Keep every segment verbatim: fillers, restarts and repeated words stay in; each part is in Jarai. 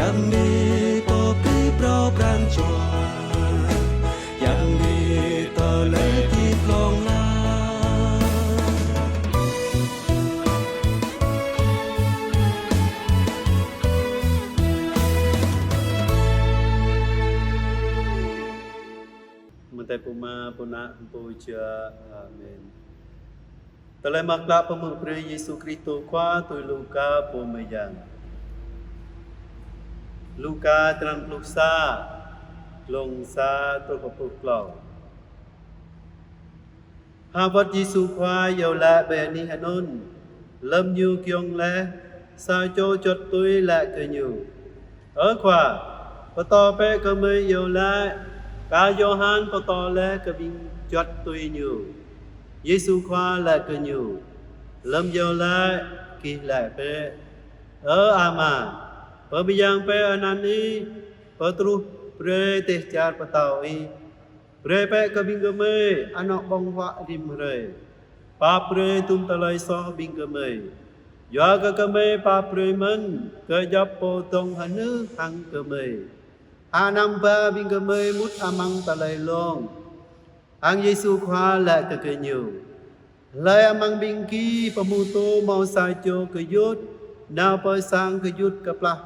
Yang ni pơpĭ phrâo pran jua, yang ni tơlơi hơdip hlŏng lar. Mơ̆ng tơlơi Pô Ama, Pô Ană, Pô Jua. Amen. Tơlơi mơak klă pơhmư̆ brơi Yêsu Kristô Khua tui Luka pô mơyang. Luka črăn pluh sa, glông sa truh pluh klâo. Hơwơ̆t Yêsu Khua iâu laĭ ƀơi anih anŭn, lơ̆m Ñu giŏng laih, sa čô juăt tui laĭ kơ Ñu: Ơ Khua, pơtô bĕ kơ gơmơi iâu laĭ, kar Yôhan pơtô laih kơ ƀing juăt tui ñu. Yêsu Khua laĭ kơ ñu: Lơ̆m iâu laĭ, gih laĭ bĕ: Ơ Ama, pơmơyang bĕ anăn Ih, pơtruh brơi dêh čar pơtao Ih. Brơi bĕ kơ ƀing gơmơi anŏ ƀơ̆ng huă rĭm hrơi. Pap brơi dŭm tơlơi soh ƀing gơmơi, yua kơ gơmơi pap brơi mơ̆n kơ djŏp pô dŏng hơnưh hăng gơmơi. Hơnăm ba ƀing gơmơi mŭt amăng tơlơi lông. Hăng Yêsu Khua laĭ kơ gơñu: Hlơi amăng ƀing gih pơhmutu hmâo sa čô gơyut, nao pơ sang gơyut kơplah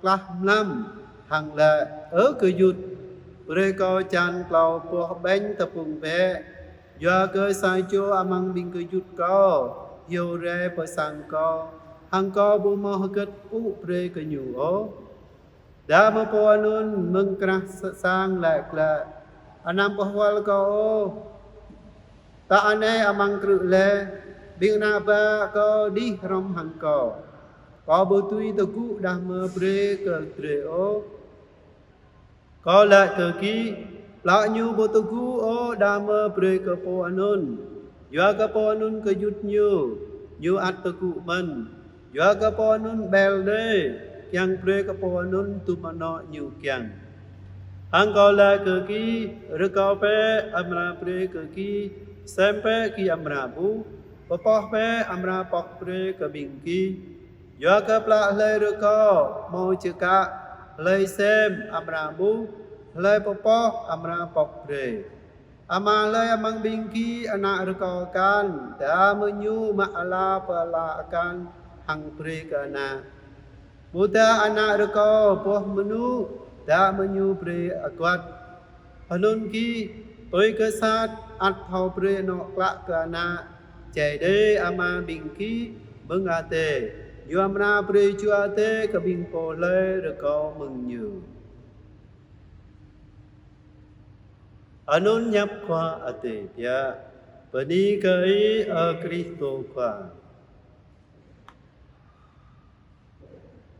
klah mlam, hăng laĭ: Ơ gơyut, brơi kâo čan klâo boh ƀañ tơpŭng bĕ, yua kơ sa čô amăng ƀing gơyut kâo hyu rai pơ sang kâo, hăng kâo ƀu hmâo hơget pŭ brơi kơ ñu ôh. Đah mơ̆ pô anŭn mơ̆ng krah s-, sang laĭ glaĭ: Anăm pơhual kâo ôh. Ta anai amăng krư̆ laih, ƀing ană bă kâo đih hrŏm hăng kâo. Kâo ƀu dưi tơgŭ đah mơ̆ brơi kơ drơi ôh. Kâo laĭ kơ gih, plă ñu ƀu tơgŭ ôh đah mơ̆ brơi kơ pô anŭn, yua kơ pô anŭn gơyut ñu, ñu ăt tơgŭ mơ̆n. Yua kơ pô anŭn ƀel đơi, kiăng brơi kơ pô anŭn dŭm anŏ ñu kiăng. Hăng kâo laĭ kơ gih, rơkâo bĕ amra brơi kơ gih, sem bĕ gih amra ƀuh, pơpŏh bĕ amra pŏk brơi kơ ƀing gih. Yua kơ plă hlơi rơkâo hmâo čơkă, hlơi sem amra ƀuh, hlơi pơpŏh amra pŏk brơi. Ama hlơi amăng ƀing gih ană rơkâo akan, đah mơ̆ ñu mă ala pơala akan hăng brơi kơ ană? Ƀôdah ană rơkâo boh mơnŭ, đah mơ̆ ñu brơi aguăt? Anŭn gih, tui kơ sat ăt thâo brơi anŏ klă kơ ană, čai đơi Ama ƀing gih mơ̆ng adai, Ñu amra brơi Jua Adai kơ ƀing pô hlơi rơkâo mơ̆ng Ñu. Anŭn hiăp Khua Adai biă. Bơni kơ Ih, ơ Kristô Khua.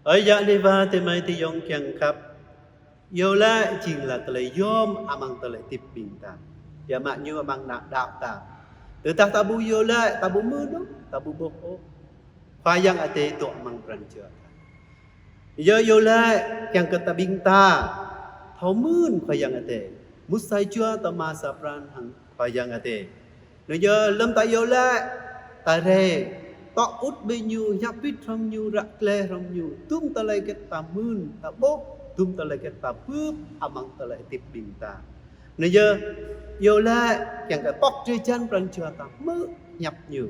Ơi yă neh wa, adơi amai adơi ayŏng kiăng khăp. Iâu laĭ jing lĕ tơlơi yôm amăng tơlơi hơdip ƀing ta. Biă mă ñu amăng ană đaŏ ta. Tơdah ta ƀu iâu laĭ, ta ƀu hmư̆ ôh, ta ƀu ƀuh ôh Khua Yang Adai dŏ amăng pran jua ta. Yua iâu laĭ kiăng kơ ta ƀing ta thâo mưn Khua Yang Adai, mŭt sa jua tơma sa pran hăng Khua Yang Adai. Anŭn yơh lơ̆m ta iâu laĭ, ta rai, tŏ ŭt ƀơi Ñu, hiăp pĭt hrŏm Ñu, ră glaĭ hrŏm Ñu, dŭm tơlơi hơget ta mưn, ta ƀuh, dŭm tơlơi hơget ta bưp amăng tơlơi hơdip ƀing ta. Anŭn yơh iâu laĭ kiăng kơ pŏk drơi jan pran jua ta hmư̆ hiăp Ñu.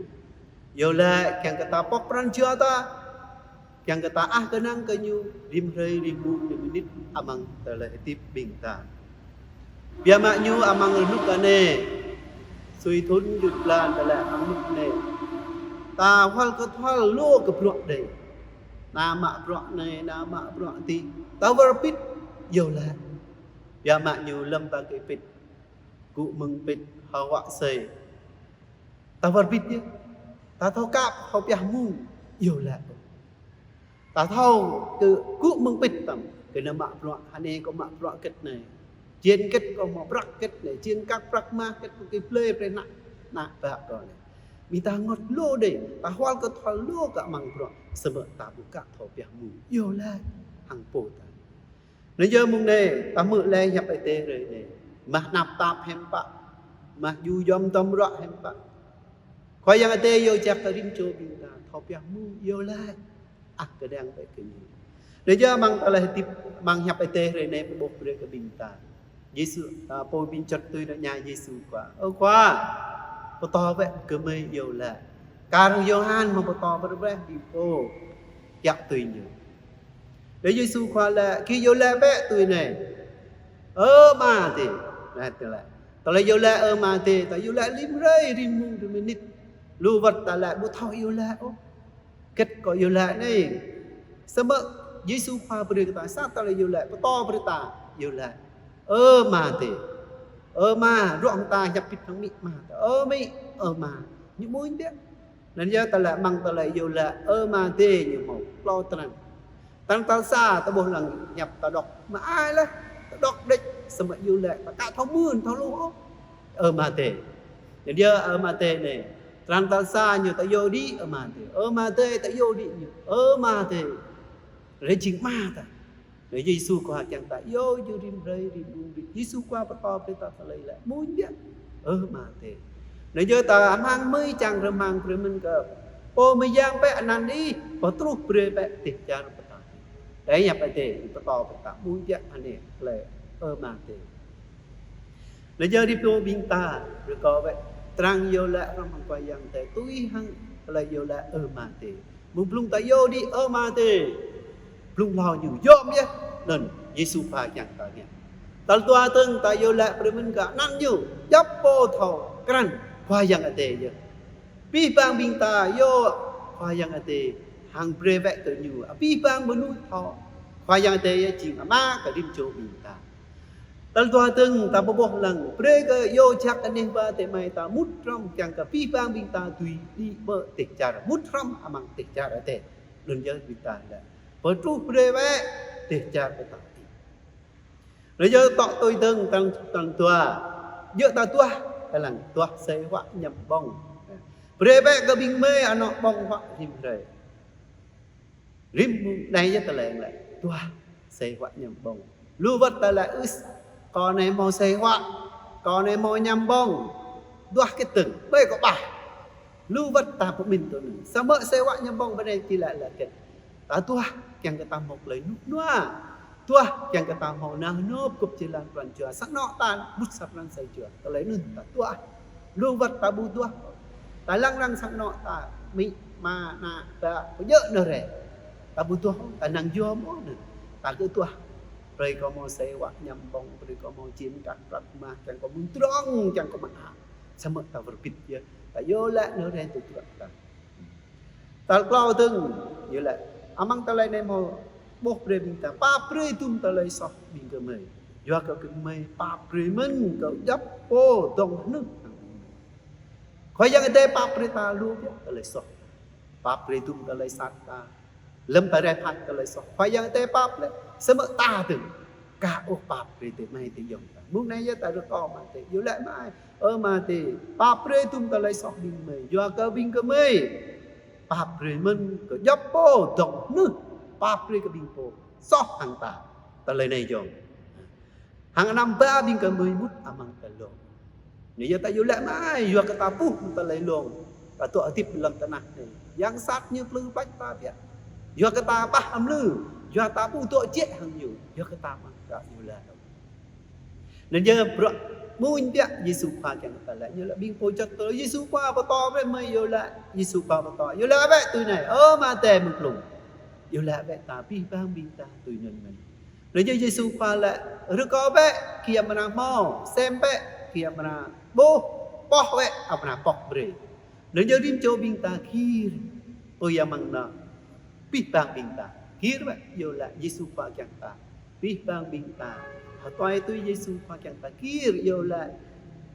Iâu laĭ kiăng kơ ta pŏk pran jua ta, kiăng kơ ta ăh kơnang kơ Ñu rĭm hrơi, rĭm mông, rĭm mơnit amăng tơlơi hơdip ƀing ta. Biă mă ñu amăng rơnŭk anai, sui thŭn jŭt blan tơlơi hăng rơnŭk anai, ta hual kơ thual lu kơ bruă đơi. Ană mă bruă anai, ană mă bruă adih, ta wơr bĭt iâu laĭ. Biă mă ñu lơ̆m ta kơ pĭt, gŭ mơ̆ng pĭt, hơwă asơi, ta wơr bĭt yơh. Ta thâo kăp, thâo pioh mông, iâu laĭ. Ta thâo kơ gŭ mơ̆ng pĭt tăm, kơ ană mă bruă, hơnai kâo mă bruă hơget anai, jên hơget kâo mă prăk hơget anai, jên kăk prăk mah hơget kâo kơ blơi brơi ană, ană bă kâo anai. Mĭ ta rơngot lu đơi, ta hual kơ thual lu kơ amăng bruă, samơ̆ ta ƀu kăp thâo pioh mông, iâu laĭ hăng pô ta. Anŭn yơh mông anai, ta hmư̆ laih hiăp Adai hrơi anai. Mah anăp tap hiư̆m pă, mah djru yom dŏm ruă hiư̆m pă. Khua Yang Adai iâu jak kơ rĭm čô ƀing ta thâo pioh mông, iâu laĭ, ăh kơnang bĕ kơ Ñu. Anŭn yơh amăng tơlơi hơdip, amăng hiăp Adai hrơi anai pơƀuh brơi kơ ƀing ta. Yêsu, a, pô ƀing čuăt tui anŭn ñu Yêsu Khua: Ơ Khua, pơtô bĕ gơmơi iâu laĭ. Kar hăng Yôhan hmâo pơtô brơi bĕ ƀing pô kiaŏ tui ñu. Laih Yêsu Khua laĭ: Gih iâu laĭ bĕ tui anai: Ơ Ama Adai. Anai tơlơi, tơlơi iâu laĭ Ơ Ama Adai, ta iâu laĭ rĭm hrơi, rĭm mông, rĭm mơnit. Lu wơ̆t ta laĭ ƀu thâo iâu laĭ ôh. Hơget kâo iâu laĭ anai? Samơ̆ Yêsu Khua brơi kơ ta sa tơlơi iâu laĭ, pơtô brơi ta iâu laĭ: Ơ Ama Adai. Ơ Ama, ruah hăng ta hiăp hơbĭt hăng amĭ ama ta. Ơ amĭ, ơ ama. Ñu mơ̆n biă. Anŭn yơh tơlơi amăng tơlơi iâu laĭ Ơ Ama Adai ñu hmâo klâo tơnăng. Tơnăng tal sa ta ƀuh lăng hiăp ta đŏk mơai laih, ta đŏk đĕč, samơ̆ iâu laĭ ta aka thâo mưn, thâo hluh ôh Ơ Ama Adai. Anŭn yơh Ơ Ama Adai anai, tơnăng tal sa ñu ta iâu đĭ Ơ Ama Adai. Ơ Ama Adai ta iâu đĭ ñu Ơ Ama Adai. Laih jing Ama ta. Anŭn Yêsu Khua kiăng ta iâu ñu rĭm hrơi, rĭm mông, rĭm. Yêsu Khua pơtô brơi ta tơlơi laĭ mơ̆n biă: Ơ Ama Adai. Anŭn yơh ta hmang mơi čang rơmang brơi mơ̆n kơ Pô Mơyang bĕ anăn Ih, pơtruh brơi bĕ dêh čar pơtao. Laih hiăp Adai pơtô brơi ta mơ̆n biă anai tơlơi Ơ Ama Adai. Anŭn yơh rĭm čô ƀing ta rơkâo bĕ, tơrang iâu laĭ hrŏm hăng Khua Yang Adai, tui hăng tơlơi iâu laĭ Ơ Ama Adai. Mơ̆ng blung ta iâu đĭ Ơ Ama Adai, blung hlâo ñu yôm yơh. Anŭn Yêsu Khua kiăng ta ngă. Tal dua dơ̆ng ta iâu laĭ brơi mơ̆n kơ anăn ñu, djŏp pô thâo krăn Khua Yang Adai yơh. Abih bang ƀing ta iâu Khua Yang Adai hăng brơi bĕ kơ ñu. Abih bang mơnuih thâo Khua Yang Adai yơh jing Ama kơ rĭm čô ƀing ta. Tal dua dơ̆ng ta pơƀuh lăng, brơi kơ iâu jak anih wa adơi amai ta mŭt hrŏm kiăng kơ abih bang ƀing ta dưi đĭ ƀơi dêh čar, mŭt hrŏm amăng dêh čar Adai. Anŭn yơh ƀing ta laĭ: Pơtruh brơi bĕ dêh čar pơtao Ih. Anŭn yơh tŏ tui dơ̆ng tal, tal dua. Djơ̆ ta duah, lăng duah asơi huă añăm ƀơ̆ng. Brơi bĕ kơ ƀing gơmơi anŏ ƀơ̆ng huă rĭm hrơi. Rĭm mông anai yơh tơlơi laĭ duah asơi huă añăm ƀơ̆ng. Lu wơ̆t ta laĭ: Ưh, kâo anai hmâo asơi huă, kâo anai hmâo añăm ƀơ̆ng. Duah hơget dơ̆ng, ƀơi kâo ƀah. Lu wơ̆t ta pơmĭn tui anŭn. Samơ̆ asơi huă añăm ƀơ̆ng ƀơi anai či laĭ laĭ hơget? Ta duah kiăng kơ ta hmâo tơlơi rơnŭk rơnua. Duah kiăng kơ ta hmâo nao hơnŭp gŏp jơlan pran jua. Sang anŏ ta mŭt sa pran asơi jua. Tơlơi anŭn ta duah. Lu wơ̆t ta ƀu duah. Ta lăng arăng sang anŏ ta, amĭ, ama, ană, bă, pơjơ̆ nao rai. Ta ƀu duah, ta năng yôm ôh anŭn. Ta kơ duah. Brơi kâo hmâo asơi huă añăm ƀơ̆ng, brơi kâo hmâo jim kăk prăk mah, kiăng kâo mơ̆ng drŏng, kiăng kâo mơak. Samơ̆ ta wơr bĭt yơh. Ta iâu laĭ nao rai tơdruă ta. Tal klâo dơ̆ng, iâu laĭ. Amăng tơlơi anai hmâo ƀuh brơi ƀing ta, pap brơi dŭm tơlơi soh ƀing gơmơi. Yua kơ gơmơi pap brơi mơ̆n kơ djŏp pô dŏng hnưh. Khua Yang Adai pap brơi ta lu biă tơlơi soh. Pap brơi dŭm tơlơi sat ta. Lơ̆m ta rai phat tơlơi soh, Khua Yang Adai pap laih. Samơ̆ ta dơ̆ng, aka ôh pap brơi adơi amai adơi ayŏng ta. Mông anai yơh ta rơkâo Ama Adai. Iâu laĭ mơai: Ơ Ama Adai, pap brơi dŭm tơlơi soh ƀing gơmơi. Yua kơ ƀing gơmơi pap brơi mơ̆n kơ djŏp pô dŏng hnưh, pap brơi kơ ƀing pô soh hăng ta. Tơlơi anai yơh. Hăng anăm ba ƀing gơmơi mŭt amăng tơlơi lông. Anai yơh ta iâu laĭ mơai, yua kơ ta ƀuh tơlơi lông. Ta dŏ hơdip lăm tơnah anai. Yang sat ñu plư plač ta biă. Yua kơ ta ƀah amlư. Yua ta ƀu dŏ jĕ hăng ñu. Yua kơ ta mă ta iâu laĭ. Anŭn yơh bruă mơ̆ng biă Yêsu Khua kiăng ta laĭ. Ñu laĭ ƀing pô čuăt tui Yêsu Khua pơtô bĕ mơi iâu laĭ. Yêsu Khua pơtô. Iâu laĭ bĕ tui anai: Ơ Ama Adai mơ̆ng glông. Iâu laĭ bĕ ta abih bang ƀing ta tui anŭn mơ̆n. Anŭn yơh Yêsu Khua laĭ: Rơkâo bĕ, kiăng amra hmâo, sem bĕ, kiăng amra ƀuh, poh bĕ, amra pŏk brơi. Anŭn yơh rĭm čô ƀing ta gir, ơi amăng anŭn. Abih bang ƀing ta gir bĕ, iâu laĭ Yêsu Khua kiăng ta. Abih bang ƀing ta hơtoi tui Yêsu Khua kiăng ta gir, iâu laĭ: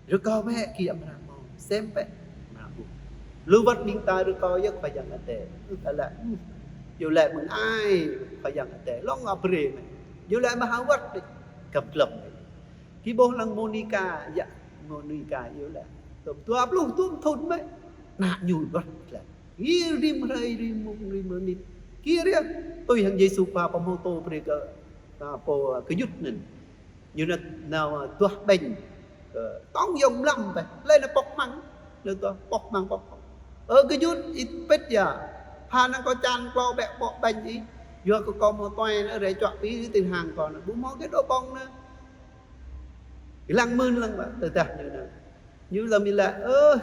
Rơkâo bĕ, kiăng amra hmâo, sem bĕ, amra ƀuh. Lu wơ̆t ƀing ta rơkâo yơh Khua Yang Adai. Ưh, ta laĭ, ưh, iâu laĭ mơ̆ng ai Khua Yang Adai. Lông ăp brơi mơi. Iâu laĭ mơ̆ ha wơ̆t đĕč, găm glăm đĕč. Gih ƀuh lăng Mônica, yă Mônica iâu laĭ. Tôm dua pluh dŭm thŭn mơi. Ană ñu đuaĭ glaĭ. Gir rĭm hrơi, rĭm mông, rĭm mơnit. Gir yơh. Tui hăng Yêsu Khua pơhmutu brơi kơ, a, pô, a, gơyut anŭn. Ñu nao, nao, a, duah ƀañ. Kơ tŏng yŏng mlam bĕ. Laih anŭn pŏk hmăng. Nao duah pŏk hmăng, pŏk hmăng. Ơ gơyut, ih pĭt yơh. Pha năng kâo čan klâo bĕ pŏk ƀañ ih. Yua kơ kâo hmâo tuai anŭn, rai čuă pĭ tĭn hăng kâo anŭn, ƀu hmâo hơget dŏ ƀơ̆ng anŭn. Lăng mơ̆n lăng ƀă, tơdah ñu anŭn. Ñu lơ̆m ñu laĭ: "Ơ,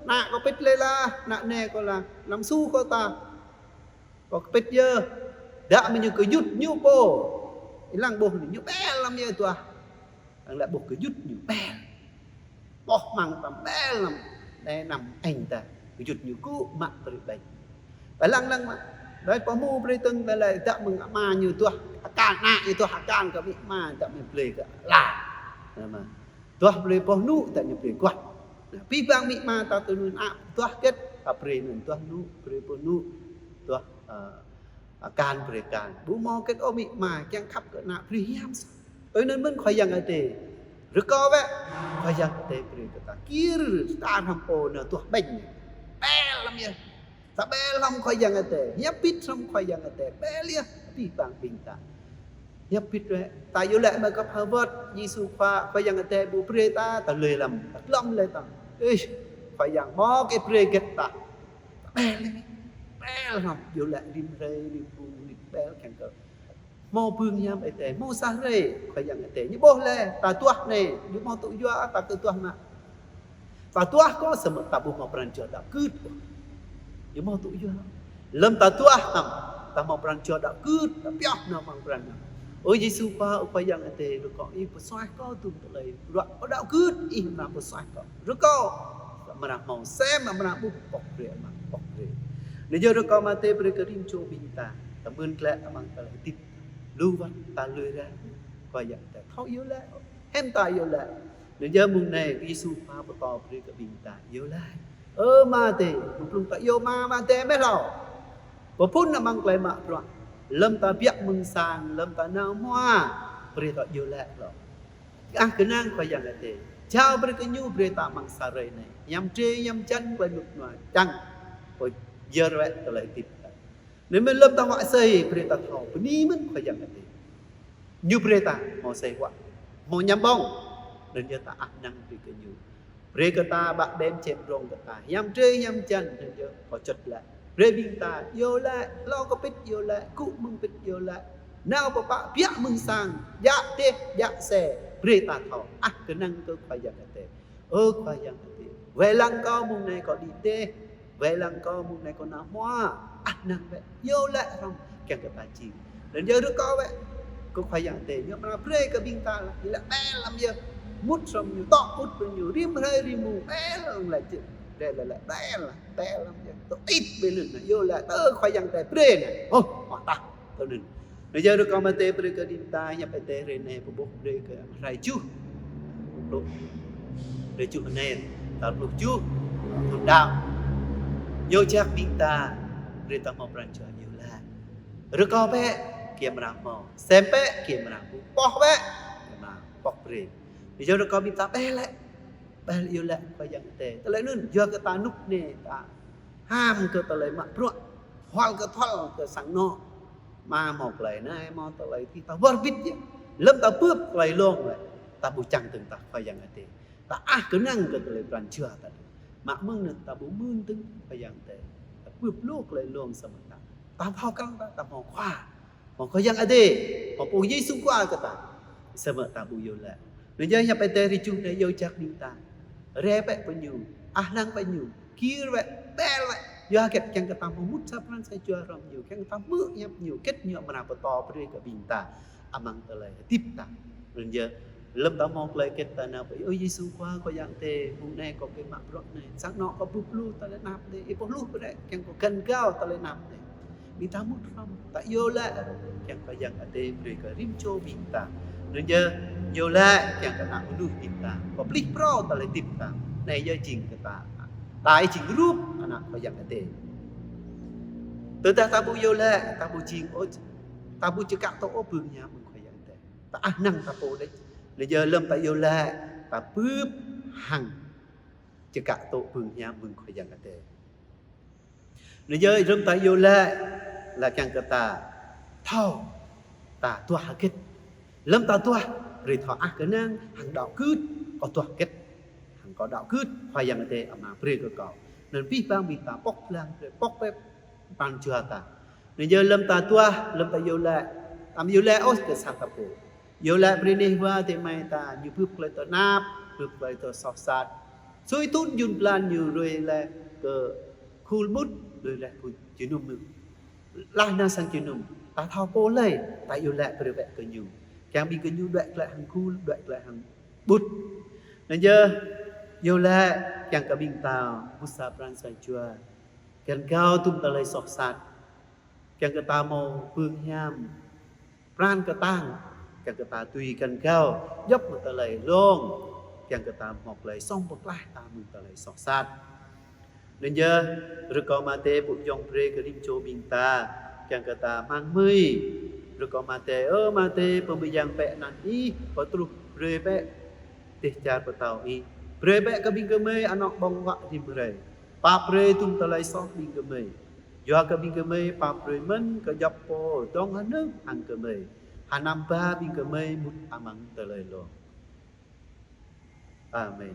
ană kâo pĭt lĕ lah, ană nai kâo lah, lăng su kâo ta. Kâo kơpĭt yơh." Đah mơ̆ ñu kơjŭt ñu pô. Lăng ƀuh ñu ƀel lăm yơh tuah. Lăng laĭ ƀuh kơjŭt ñu ƀel. Ƀuh mơ̆ng tăm ƀel lăm, anai anăm eng ta. Kơjŭt ñu kŭ mă brơi ƀañ. Ƀai lăng lăng mă. Đơi pơhmu brơi tơ̆ng, đơi laĭ đah mơ̆ng ama ñu tuah. Akan ană ñu tuah, akan kơ amĭ ama, đah mơ̆ brơi kơ la. Anai mă. Tuah brơi pơhnu, đah ñu brơi kuat. Anai, abih bang amĭ ama ta tui anŭn ană tuah hơget, ta brơi anŭn, tuah hnu, brơi pơhnu, tuah, ơ, akan brơi akan. Ƀu hmâo hơget ôh amĭ ama, kiăng khăp kơ ană brơi hiam sa. Tui anŭn mơ̆n Khua Yang Adai. Rơkâo bĕ, Khua Yang Adai brơi kơ ta. Kir ta hrăm pô anŭn tuah ƀañ. Ƀel lăm yơh. Ta ƀel hrŏm Khua Yang Adai. Hiăp pĭt hrŏm Khua Yang Adai. Ƀel yơh. Abih bang ƀing ta. Hiăp pĭt wĕ. Ta yua lĕ mơ̆ kơ pha wơ̆t Yêsu Khua, Khua Yang Adai ƀu brơi ta, ta lui lăm. Ta glŏm lui lăm. Ih, Khua Yang hmâo kơ brơi hơget ta. Ƀel lĕ, ƀel hrŏm, yua lĕ rĭm hrơi, rĭm ƀuh, rĭm ƀel kiăng kơ hmâo bưng hiam Adai, hmâo sa hrơi Khua Yang Adai ñu ƀuh lĕ, ta tuah anai, ñu hmâo tŭ yua, ta kơ tuah mă. Ta tuah kơ samơ̆ ta ƀu hmâo pran jua đaŏ gưt. Ñu hmâo tŭ yua. Lơ̆m ta tuah tăm, ta hmâo pran jua đaŏ gưt, ta pioh nao amăng pran anŭn. Ơ Yêsu Khua, ơ Khua Yang Adai, rơkâo Ih pơsuaih kâo tŭm tơlơi ruă kâo đaŏ gưt, Ih amra pơsuaih kâo. Rơkâo, amra hmâo sem, amra ƀuh pŏk brơi, amra pŏk brơi. Anai yơh rơkâo mơ̆ Adai brơi kơ rĭm čô ƀing ta, ta mơ̆n glaĭ amăng tơlơi hơdip. Lu wơ̆t ta lui rai, Khua Yang Adai thâo yua lĕ, hiư̆m ta yua lĕ. Anai yơh mông anai Yêsu Khua pơtô brơi kơ ƀing ta yua lĕ. Ơ mơ̆ Adai, mơ̆ng blung ta yua mơ̆, mơ̆ Adai mơ̆ hlâo. Pơphun amăng tơlơi mă bruă. Lơ̆m ta biă mơ̆ng sang, lơ̆m ta nao hmua, brơi ta yua lĕ hlâo. Ah kơnang Khua Yang Adai. Jao brơi kơ ñu brơi ta amăng sa hrơi anai. Hiam drơi, hiam jăn, tơlơi rơnŭk rơnua čang. Pơyơr wĕ tơlơi hơdip ta. Anai mơ̆n lơ̆m ta huă asơi, brơi ta thâo bơni mơ̆n Khua Yang Adai. Ñu brơi ta hmâo asơi huă, hmâo ñăm ƀơ̆ng. Anŭn yơh ta ah kơnang brơi kơ ñu. Brơi kơ ta ƀă ƀem čem rông kơ ta. Hiam drơi, hiam jăn, anŭn yơh kâo čŭt lĕ. Brơi ƀing ta, yua lĕ, hlâo kơ pĭt yua lĕ, kŭ mơ̆ng pĭt yua lĕ. Nao pơpă biă mơ̆ng sang, djă dêh, djă asơi, brơi ta thâo. Ah kơnang kơ Khua Yang Adai. Ơ Khua Yang Adai, wai lăng kâo mông anai kâo đĭ dêh, wai lăng kâo mông anai kâo nao hmua, ah kơnang wĕ, yua lĕ hrŏm kiăng kơ ta jing. Anŭn yơh rơkâo wĕ, kơ Khua Yang Adai, ñu amra brơi kơ ƀing ta lah, ñu lĕ ƀel lăm yơh, mŭt hrŏm ñu, tŏ mŭt hrŏm ñu, rĭm hrơi rĭm mông, ƀel lăm lĕ jing, ƀel lĕ, ƀel lăm, ƀel lăm yơh, tŏ tit ƀel anŭn, yua lĕ, tơ Khua Yang Adai brơi anai, hơ̆, mơta, tơ anŭn. Anai yơh rơkâo mơ̆ Adai brơi kơ ƀing ta, hiăp Adai hrơi anai pơƀuh brơi kơ hrơi tơjuh. Pluh. Hrơi tơjuh anai, tal pluh tơjuh. Thŭn đaŏ. Yua jak ƀing ta, brơi ta hmâo pran jua yua lĕ. Rơkâo bĕ, kiăng amra hmâo. Sem bĕ, kiăng amra ƀuh. Pŏk bĕ, kiăng amra pŏk brơi. Anai yơh rơkâo ƀing ta ƀel lĕ. Ƀel yua lĕ Khua Yang Adai. Tơlơi anŭn, yua kơ ta rơnŭk rơnua ta ham kơ tơlơi mă bruă, thol kơ thol kơ sang anŏ. Mă hmâo tơlơi anai, hmâo tơlơi adih, ta wơr bĭt yơh. Lơ̆m ta bưp tơlơi lông lĕ, ta ƀu čang dơ̆ng tah Khua Yang Adai. Ta ah kơnang kơ tơlơi pran jua ta. Mă mơ̆ng anŭn ta ƀu mưn dơ̆ng Khua Yang Adai. Ta bưp lu tơlơi lông samơ̆ ta. Ta hmâo kăng ta, ta hmâo Khua. Hmâo Khua Yang Adai, hmâo Pô Yêsu Khua kơ ta. Samơ̆ ta ƀu yua lĕ. Anŭn yơh hiăp Adai hrơi tơjuh anai yua jak ƀing ta. Rai bĕ pơ ñu, ah kơnang bĕ ñu, kir bĕ, ƀel bĕ. Yua hơget kiăng kơ ta hmâo mŭt sa pran sa jua hrŏm ñu, kiăng kơ ta hmư̆ hiăp ñu, hơget ñu amra pơtô brơi kơ ƀing ta amăng tơlơi hơdip ta. Anŭn yơh, lơ̆m ta hmâo tơlơi hơget ta nao pơ, ơ Yêsu Khua, Khua Yang Adai, mông anai kâo kơ mă bruă anai. Sang anŏ kâo bưp lu tơlơi anăp anai, ih pơhluh brơi, kiăng kâo găn gao tơlơi anăp anai. Ƀing ta mŭt hrŏm, ta yua lĕ, kiăng Khua Yang Adai brơi kơ rĭm čô ƀing ta. Anŭn yơh, yua lĕ, kiăng kơ ană mơnuih ƀing ta. Pơplih phrâo tơlơi hơdip ta. Anai yơh jing kơ ta. Ta jing rup ană Khua Yang Adai. Tơdah ta ƀu yua lĕ, ta ƀu jing ôh, ta ƀu čơkă tŭ ôh bưng hiam mơ̆ng Khua Yang Adai. Ta ah kơnang ta pô đĕč. Anŭn yơh lơ̆m ta yua lĕ, ta bưp hăng čơkă tŭ bưng hiam mơ̆ng Khua Yang Adai. Anŭn yơh lơ̆m ta yua lĕ, lĕ kiăng kơ ta thâo, ta tuah hơget. Lơ̆m ta tuah, brơi thâo ah kơnang, hăng đaŏ gưt, kâo tuah hơget. Hăng kâo đaŏ gưt, Khua Yang Adai amra brơi kơ kâo. Anŭn abih bang ƀing ta pŏk lăng, brơi pŏk brơi pran jua ta. Anŭn yơh lơ̆m ta duah, lơ̆m ta iâu laĭ, ta ƀu iâu laĭ ôh kơ sang ta pô. Iâu laĭ brơi neh wa adơi amai ta, ñu bưp tơlơi tơnap, bưp tơlơi tơsoh sat. Sui tŭ jun blan ñu ruai laih kơ khul mŭt, ruai laih kơ jơnum mŭt. Laih anŭn sang jơnum, ta thâo pô laih, ta iâu laĭ brơi bĕ kơ ñu. Kiăng ƀing gơñu đuaĭ glaĭ hăng khul, đuaĭ glaĭ hăng mŭt. Anŭn yơh, iâu laĭ kiăng kơ ƀing ta, ƀuh sa pran sa jua. Kiăng gao tŭm tơlơi soh sat. Kiăng kơ ta hmâo bưng hiam pran kơtang, kiăng kơ ta dưi găn gao, djŏp mơ̆ng tơlơi lông, kiăng kơ ta hmâo tơlơi song pơklaih ta mơ̆ng tơlơi soh sat. Anŭn yơh, rơkâo Ama Adai pŭ yŏng brơi kơ rĭm čô ƀing ta, kiăng kơ ta hmang mơi. Rơkâo Ama Adai, ơ Ama Adai, pơmơyang bĕ anăn Ih, pơtruh brơi bĕ dêh čar pơtao Ih. Brơi bĕ kơ ƀing gơmơi anŏ ƀơ̆ng huă rĭm hrơi. Pap brơi tŭm tơlơi soh ƀing gơmơi. Yua kơ ƀing gơmơi pap brơi mơ̆n kơ djŏp pô dŏng hơnơ̆ng hăng gơmơi. Hơnăm ba ƀing gơmơi mŭt amăng tơlơi lông. Amen.